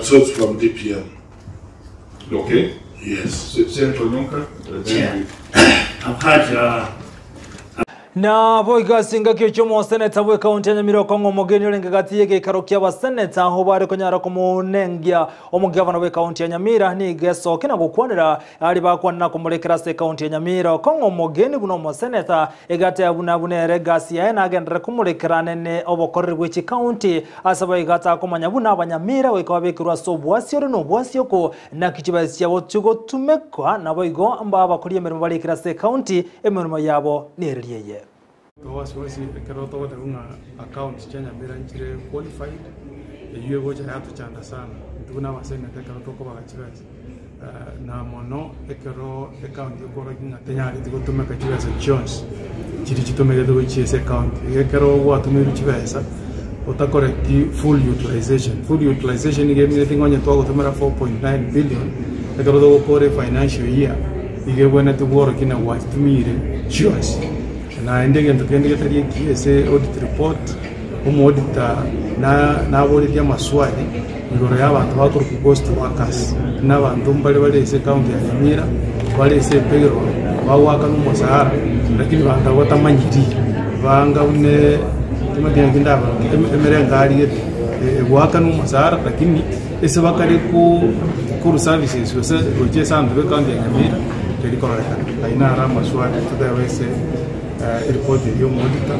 So it's from DPM. Okay. Yes. Senator Onyonka, then Chair, we- I've had Naboigo ase engaki echio omoseneta bw'ekaunti ya Nyamira okong'a omogeni orenge gati y'egeikaro ki'abaseneta aho bare konyara komonengia omogavana bw'ekaunti ya Nyamira nigo esoke na gokwanera aria bakwana na komorekera ase ekaunti ya Nyamira okong'a omogeni buna omoseneta egateba buna buna ere egasi yaye nagenderere komorekera anene obokoreri bwe chikaunti Ase boigo atakomanya buna abanyamira goika babekerwe ase obwasi ore nobwasi oko, naki chibesa chiabo chigotumekwa, naboigo mbabakoria emeremo barikire ase ekaunti, emeremo yabo nereria eye. Wasiwasi ekero togoteba ng'a accounts chia Nyamira nchire qualified, eyio egocha yatochanda sana intwe buna abaseneta ekero tokobaga chibesa. Na mono ekero ecounty ekorokia ng'a tenyareti gotumeka chibesa chionsi chiria chitumegete gochia ase ecounty. Iga ekero gwatumeirwe chibesa otakoreti full utilization, full utilization nigo emineti ng'a onye twagotumera 4.9 billion, ekero togokora efinancial year, nigo ebwenerete bworokia ng'a gwachitumiire chionsi. Naende egento kende getari ekiya ase audit report, Omoodita naboretie amaswali igoro y'abanto bakorokwa ghost workers, buna abanto mbare bare ase ecounty ya Nyamira, bare ase epayroll, bagoakanwa omosara, lakini banto abwo batamanyiri, banga buna timanyeti naki ndabaroke, emerengo ariete egoakanwa omosara lakini ase bakare korwa services gose gochia ase abanto ba ecounty ya Nyamira, teri kororekana. Ayio naro amaswali totebe ase eripoti eyio ya omoodita.